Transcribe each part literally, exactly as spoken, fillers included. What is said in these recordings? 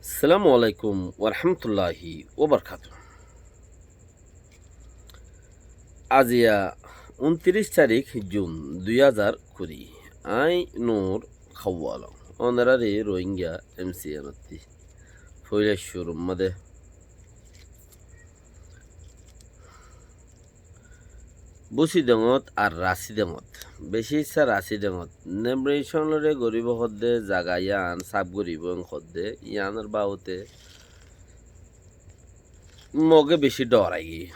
Assalamu alaikum warahmatulláhi wabarakátuhu. Aziya untiríc tarík jun dui házar kuri. Aññí Nur Kawwala. Ónorari Rohingya M C N ottí. Foila cúrur modé Busidongot ar Rasidongot. Beci issá Rasidongot. Nemreconore goribo hodde zaga iyan saf goribo en hodde iyanor babote Moge beci dhorai giyé.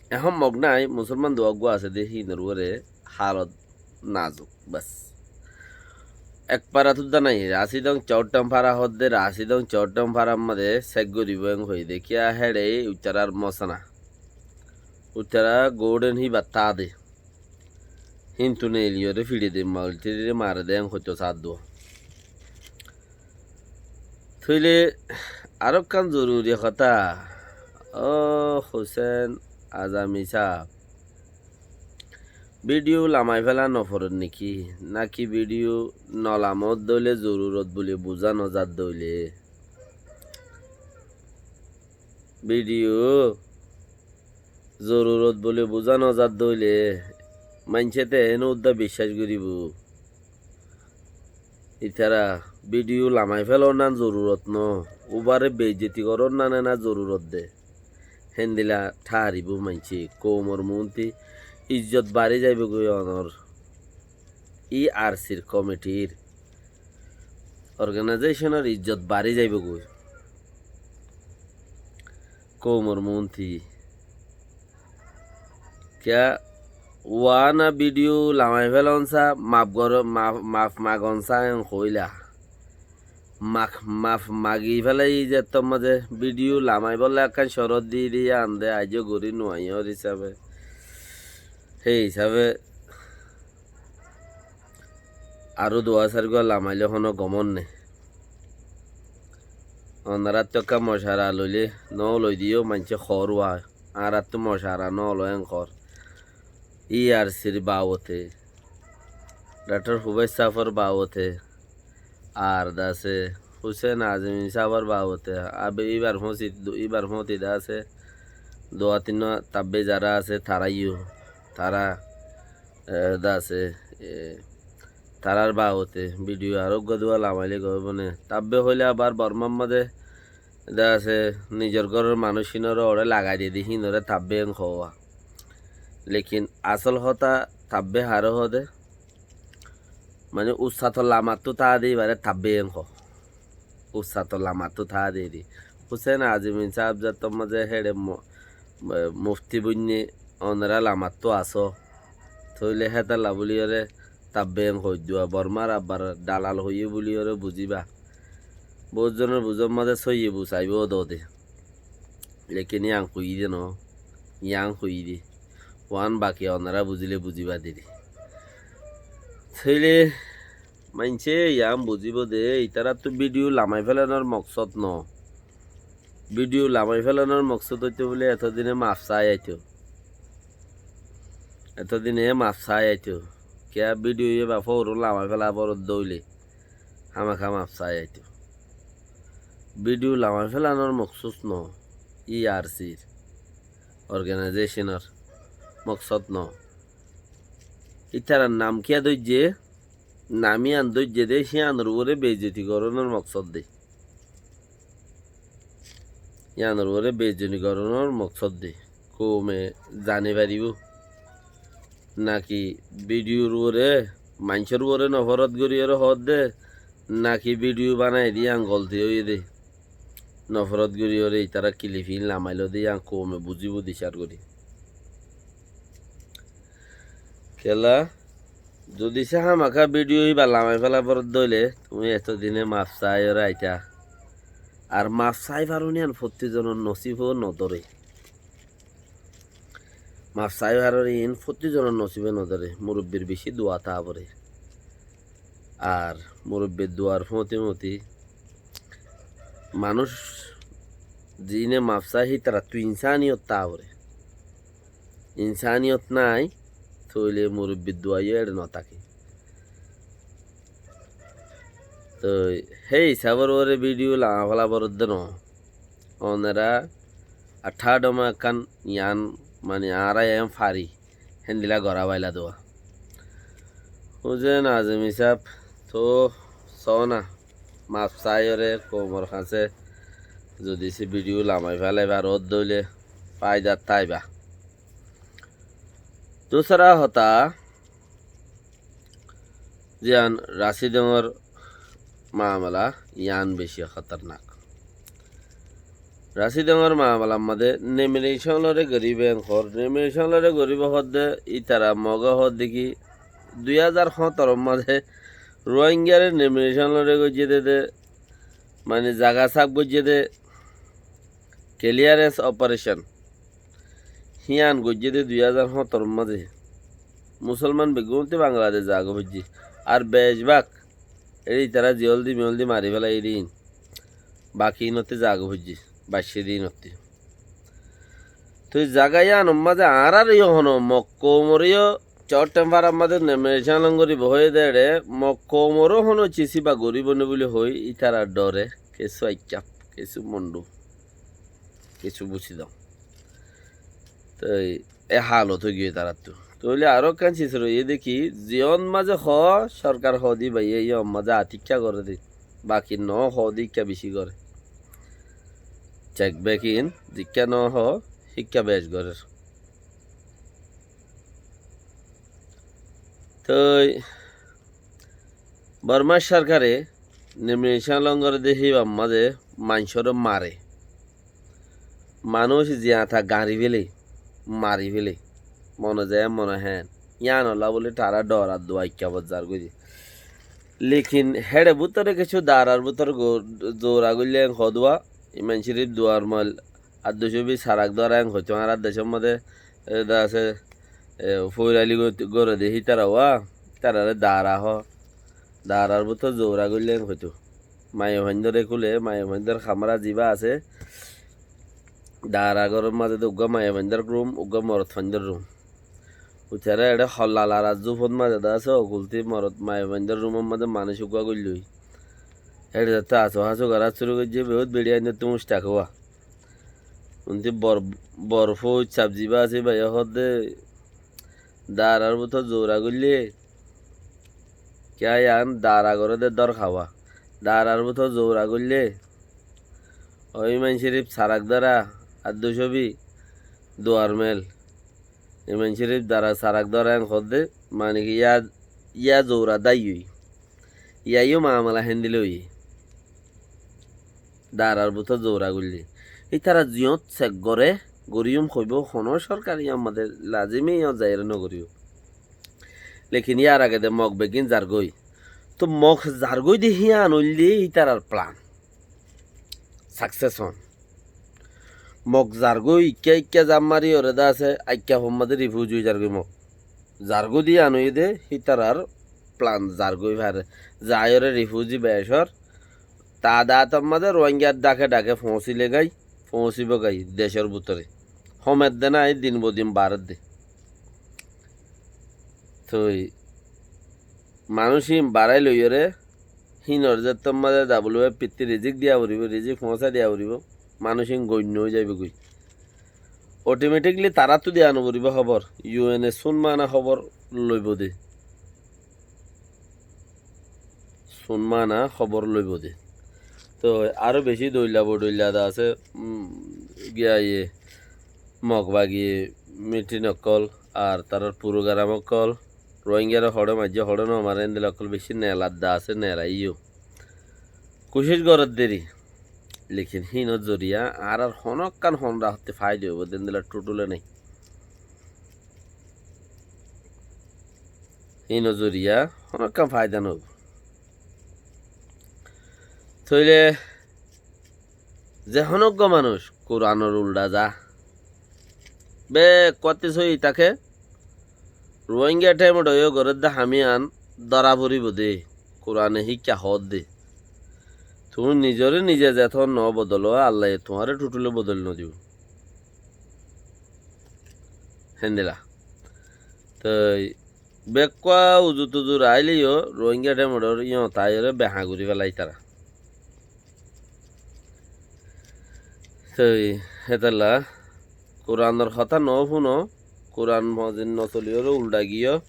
Ehón Mog nai, Musolman duwa uggúa asé de hínor uore halot nazuk, bas. Ek fara tudda nai, Rasidong Cóttam fara hodde, Rasidong Cóttam farar modé sek goribo en hoiyé de, kiya héçe uitarar mosana. Uitara gouden híba tade. Híntu neiliyore fiçe de, maltirire mare de en hoito sadduwa. Tóile arókkan zoruri hotá, ó Husen Azami saab, vidiyo lamai fela noforot niki? Naki vidiyo nolamot dóile zorurot buli buza nozar dóile? Vidiyo zorurot buli buza nozar dóile maincé te ene udda biccác goribo? Itara vidiyo lamai felon nan zorurot no, ubare beizzoti goron nan ena zorurot de. Héndilla tharibo maincé, koumor muúnti izzot bari zaibo goi onor. E R C r komitir, organaizéconor izzot bari zaibo goi. Koumor muúnti. Kiya uana vidiyo lamai felon sa, maf goro-, maf, maf magon sa en hoila. Maf, maf magi felai zettor modé vidiyo lamai bolla ekkán corot di di ande aijjo gori nuaiyor hísabe. Hé hísabe aró duwa sairgua lamaile hono gomon ne. Onorattú ekka mocara loile, no loi diyo, maincé hoór uwa, añárattú mocara no lo en hoór. E R C r babote, Dhaktor Hubais safor babote, ar de asé Husen Azami safor babote, abe íbar fóti, íbar fóti de asé, duwa tinna tabbe zara asé, taraiyó, tara e, de asé, e, tarar babote vidiyo aró uggúa duwa lamaile goi bone. Tabbe hoile abar Bormar modé de asé nizor góror manúic hínore ore lagai de de hínore tabbe en hoó. Lekin asól hotá tabbe haré hoó de, mane ussator lamattú táa de ibare tabbe en hoó. Ussator lamattú táa de de. Husen Azami saab zettor modé héçe mo-, e, mufti boinne onora lamattú asó. Tóile hétalla buliyore tabbe en hoiddúa, Bormar abbar dalal hoiyé buliyore buziba. Bout zonor buzor modé sóiye busaibó dode. Lekin yián hoiyé de no, yián hoiyé de. Uán baki onora buzile buziba dede. Tóile maincé yián buzibó de, itarattú vidiyo lamai felanor moksód no. Vidiyo lamai felanor moksód óito bóle etodine maf sai aito. Etodine maf sai aito. Kiya vidiyo ye ba fóoru lamai fela foródde óile hámaka maf sai aito. Vidiyo lamai felanor moksód no, E R C r organaizéconor moksód no. Ítarar nam kiya dóijje? Nam yián dóijje de, híyanor uore beizzoti gorónor moksód de. Híyanor uore beizzoti gorónor moksód de. Koume zani faribó. Naki vidiyor uore, maincór uore noforot goriyore hoódde, naki vidiyo banai de yián golti óiye de. Noforot goriyore itara kilifin lamailo de yián koume buzibó dicár gori. Kela, zodi se hámaka vidiyo íba lamai fela foródde óile, tuñí etodine maf saiyore aita. Ar maf sai faron yián fottí zonor nosibot nodóre. Maf sai faron yián fottí zonor nosibot nodóre. Murubbir beci duwa táa fore. Ar murubbir duwar fóti fóti manúic zine maf sai hítarattú insaniyot táa fore. Insaniyot nai, tóile murubbir duwa yó eçe no táke. Toi hé isábor uore bidiyó lama fela boródde noó. Onora athá dhoma ekkán yián, mani añára yián fari, héndilla gorá baila duwa. Húze Nazim isáb, toó soóna, maf saáiyoré koumor hañsé zodi se bidiyó lamai félai faródde óile fáidat táiba. Dusra hotá, ziyán Rasidongor mamela yián beci hótornak. Rasidongor mamela mazé nominecón lore goríbo en hoór, nominecón lore goríbo hoódde ítara Moge hoódde ki, dui házar hóñtoror mazé Ruáingaré nominecón lore goijjé dé, mani zaga sáf goijjé dé, keliyarens oparecon. Híyan goijjé dé dui házar hóñtoror mazé. Musolman beggúnottú Bangladec zagói foijjé. Ar becbák, eçé itará ziyóldi miyóldi mari félai dé ín. Baki ínottú zagói foijjé, baiccé dé ínottú. Toi zaga yíanor mazé añáráre yó honó Mok koumoré yó Cótten Farar mazé nominecón lon goríbo hoiyé dé eçé, Mok koumoré honó cis íba goríbo né buli hoi, ítarar dhore, kessú aikkaf, kessú mondhú, kessú búsidong. Toi e haalot óigiyoi tarattú. Tóile aró ekkán cis roiyé dé ki, ziyón mazé hoó, sorkar hoó dé íbaye, yían mazé atikká goré dé. Baki noó hoó dé íkka bicí goré. Cek bekin zikká noó hoó, híkka bec gorér. Toi Bormar sorkare nominecón lon goré dé híbar mazé maincóre mare. Manúic ziyata gañri féle, mari féle, mone zayé mone héen. Yíanolla bóli tará dhorar dua ikká bot zargói dé. Lekin héçe bútore kessú darar bútore go-, zoura goillé en hodúa, Iman Córif, Duar Mel, Adducóbi, Sarak Dóra en hoitó añárar decór modé, e, de asé, e, foiraili go-, gore de hítara uá, hítarare dara hoó. Darar bútore zoura goillé en hoitó. Maiyafuaindóre kúle, maiyafuaindór kamra zibá asé, dara góror mazé de uggúa maiyafuaindór rum, uggúa morotfuaindór rum. Uitará eçé holla larar zufot mazé de asé, okultí morot maiyafuaindór rumor mazé manúic uggúa goillói. Héçe zattó asú hasú gorá cúru goijjé, beóut beçiyaindóttu uñc thakóa. Untí bor, bor fóuc sab zibá asé, íbaye hoódde, darar bútore zoura goillé, kiyá yián dara goré dé dór hawa. Darar bútore zoura goillé, ó Iman Córif, Sarak Dóra, Adducóbi, Duar Mel, Iman Córif, dara, Sarak Dóra en hoódde, mani ki yá, yá zoura dáiyoi. Yá yó mamela héndilla óiye. Darar bútore zoura goillé. Ítara ziyót sek goré, goríyum hoibó, honó sorkar yían mazé lazimi yían zaiyóre nogoríyum. Lekin yíar age de Mok beggín zargói. Toh Mok zargói de híyan óilde ítarar plan. Sakses on. Mok zargói ikká ikká zam mari oré de asé, aikká fom mazé rifúzi ói zargói Mok. Zargói de yían óiye de hítarar plan zargói fare. Zaiyóre rifúzi becór, taadator mazé Ruáingar dhake dhake foóñsile gái, foóñsibo gái decór bútore. Homer de nái, din bodin barer de. Toi manúic ín barái loiyóre, hínor zettór mazé WFP ttí rizik diya foribó, rizik foóñsai diya foribó, manúic ín goinno ói zaibógoi. Otometikli taráttu diya noforibó hóbor, UN e cúnmana hóbor loibó de. Cúnmana hóbor loibó de. Toi aró bicí dhoilla bodhoilla de asé, um, giyé, Mok bagi mitin ókkol, ar tarár purugaram ókkol, Ruáingaré hoçé maijjé, hoçé nomare, héndilla ókkol bicí nelat de asé, nelaiyó. Kucíc gorér deri. Lekin hínor zoriya añárar honókkan hon rahottí faida óibo de héndilla thuthúle nái. Hínor zoriya honókkan faida noóibo. Tóile ze honó uggúa manúic Kuranor uldha za, bekkúattí sóiyi táke, Ruáinga thaimot óiyo gorédde ham yían dóra foribó dé, Kurane híkka hoódde. Tuñí nizoré nize zetór noó bodol, Allaye tuáñre thuthúle bodol nodibó. Héndilla. Toi Bekkúa uzu tuzu raáile yó Rohingya Dhemothor yó taiyóre behañ gorí félai tará. Toi hétolla Kuranor hotá no fúno, Kuran mozin no soliyóre uldha giyó,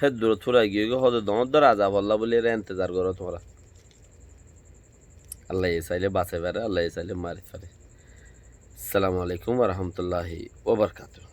héddurot fúrai giyói goi, hóde doóñr dóñr azab olla bóli ere entezar goró tuáñra. Allaye sailé basai fare, Allaye sailé mari fare. Assalamu alaikum wa rahmatullahi wa barakatuhu.